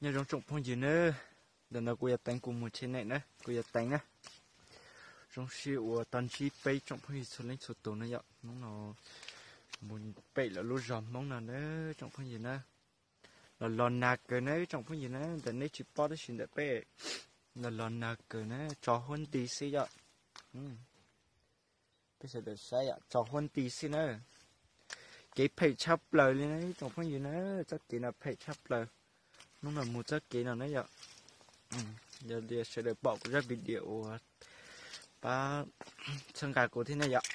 Nyob zoo tsoom phooj ywg na, ntawm no kuv yuav teev kuv mus tsev neeg na, kuv yuav teev na. Zoo siab uas tau ntsib peb tsoom phooj ywg txhua leej txhua tus na yom. Hnub no mus pem lawv lub zos Hmoob no na tsoom phooj ywg na. Los los nag kawg na tsoom phooj ywg na, ntawm nej tsis paub tab sis ntawm peb los los nag kawg na, tso huab nti xwb yom. Peb sawv daws saib yom, tso huab nti xwb na. Kev phem tshaj plaws li na tsoom phooj ywg na, txoj kev no phem tshaj plaws. Hnub no mus txoj kev no na yom. Yog tias sawv daws pom kuv zaj video uas pab txhawb nqa kuv thiab na yom.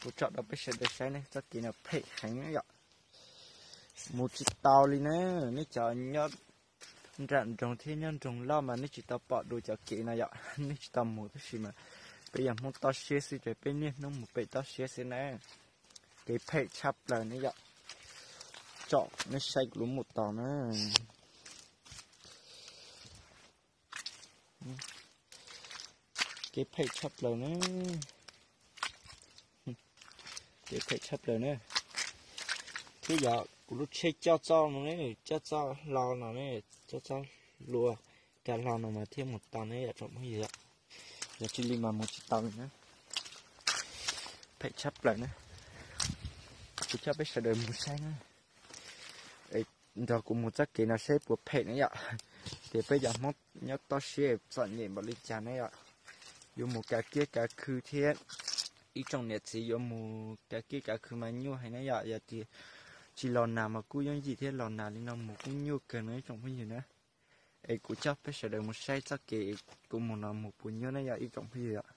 Kuv tsom rau peb sawv daws saib ne, txoj kev no phem heev na yom. Mus tsis tau li na, nej cov nyob nram nroog thiab nyob nroog loj mas nej tsis tau pom dua cov kev no yom, nej tsis tau mus tab sis mas peb yog Hmoob toj siab xwb ces peb niaj hnub mus pem toj siab xwb na. Kev phem tshaj plaws ne yom. Tsom nej saib kuv lub mus tos na. Kev phem tshaj plaws na. Kev phem tshaj plaws na. Thiab yog kuv lub tsheb coj txoj no ne, coj txoj hlo no ne, coj txoj hlua kab hlo no mas thiaj mus tau ne yom tsoom phooj ywg. Yog tsis li mas mus tsis tau li na. Phem tshaj plaws na. Kuv coj peb sawv daws mus saib na. Nrog kuv mus txoj kev no saib puas phem na yom. Tias peb cov Hmoob nyob toj siab txom nyem npaum li cas na yom. Yuav mus kav kiab kav khw thiab, ib tsoom niam txiv yuav mus kav kiab kav khw mas nyuaj heev na yom. Yog tias tsis los nag mas kuj yooj yim thiab, los nag li no mus kuj nyuaj kawg no ib tsoom phooj ywg na. Es kuv coj peb sawv daws mus saib txoj kev kuv mus no mus puas nyuaj na yom ib tsoom phooj ywg yom.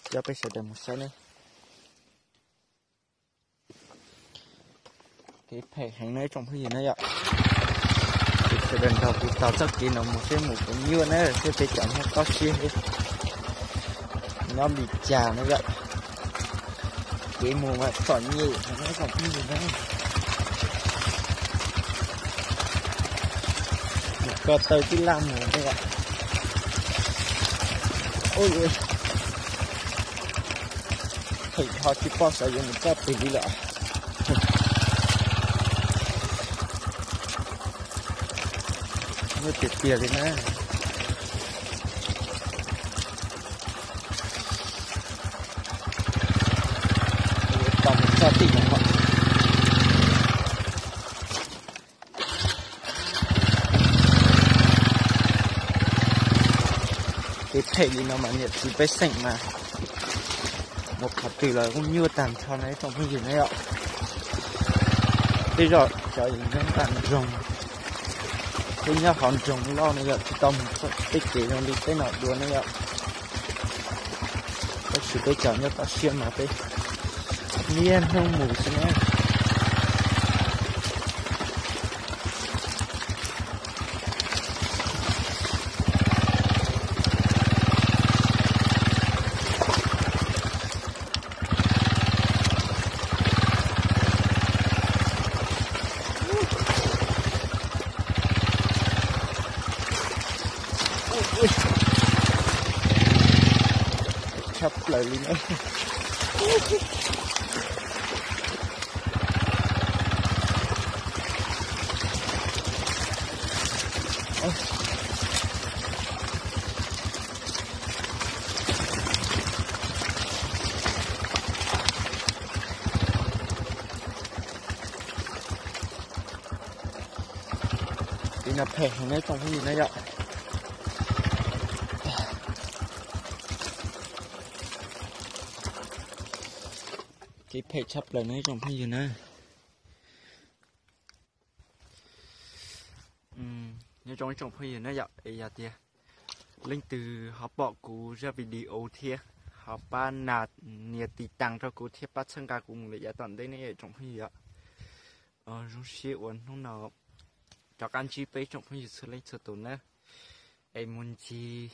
Coj peb sawv daws mus saib ne. Kev phem heev na tsoom phooj ywg na yom. Sawv daws nrog kuv taug txoj kev no mus seb mus puas nyuaj na, seb peb cov Hmoob toj siab nyob li cas na yom. Kev mus mas txom nyem heev na tsoom phooj ywg na. Mus ko taw tib laj mus na yom. Phem ho tsis pom xav yuav mus txoj twg li lawm. Nyuaj tiag tiag li na. Tau mus txoj tim no. Kev phem li no mas niam txiv pej xeem mas mus qhov twg los kuj nyuaj tag nrho na ib tsoom phooj ywg na yom. Tej zaum cov nyob nram nroog, tej nyob hauv nroog loj na yom, tsis tau mus tej kev zoo li tej no dua na yom. Tab sis peb cov nyob toj siab mas peb niaj hnub mus xwb na. Tshaj plaws li na. Kev no phem heev na tsoom phooj ywg na yom. Kev phem tshaj plaws na tsoom phooj ywg na. Nyob zoo ib tsoom phooj ywg na yom, es yog tias leej twg ho pom kuv zaj video thiab ho pab nas nias tiv tas rau kuv thiab pab txhawb nqa kuv mus lawm yav tom ntej ne tsoom phooj ywg yom. Zoo siab uas hnub no rov qab ntsib peb tsoom phooj ywg txhua leej txhua tus na. Es mus ncig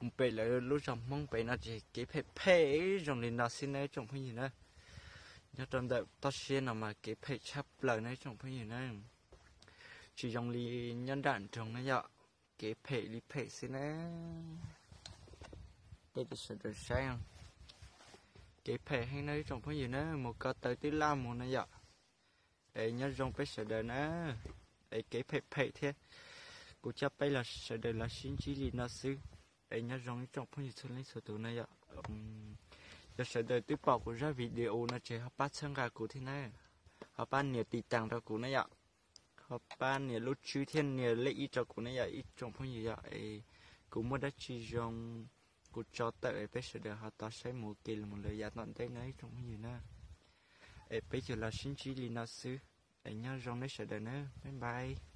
mus pem lawv lub zos Hmoob pem no ces kev phem phem zoo li no xwb na tsoom phooj ywg na. Nyob rau ntawm toj siab no mas kev phem tshaj plaws na tsoom phooj ywg na. tsis zoo li nyob nram nroog na yom. Kev phem li phem xwb na. Tej sawv daws saib, kev phem heev na ib tsoom phooj ywg na, mus ko taw twb laj mus na yom. Es nyob zoo peb sawv daws na, es kev phem phem thiab. Kuv coj peb los sawv daws los sib ntsib li no xwb. Es nyob zoo ib tsoom phooj ywg txhua leej txhua tus na yom. Yog sawv daws twb pom kuv zaj video no ces ho pab txhawb nqa kuv thiab na, ho pab nias tiv tas rau kuv na yom, ho pab nias lub tswb thiab nias lej ib rau kuv na yom ib tsoom phooj ywg yom. Es kuv muaj dab tsi zoo kuv tso tawm peb sawv daws ho tau saib mus ua ke los mus lawm yav tom ntej na ib tsoom phooj ywg na. Es peb yuav los sib ntsib li no xwb. Es nyob zoo nej sawv daws na, bye bye.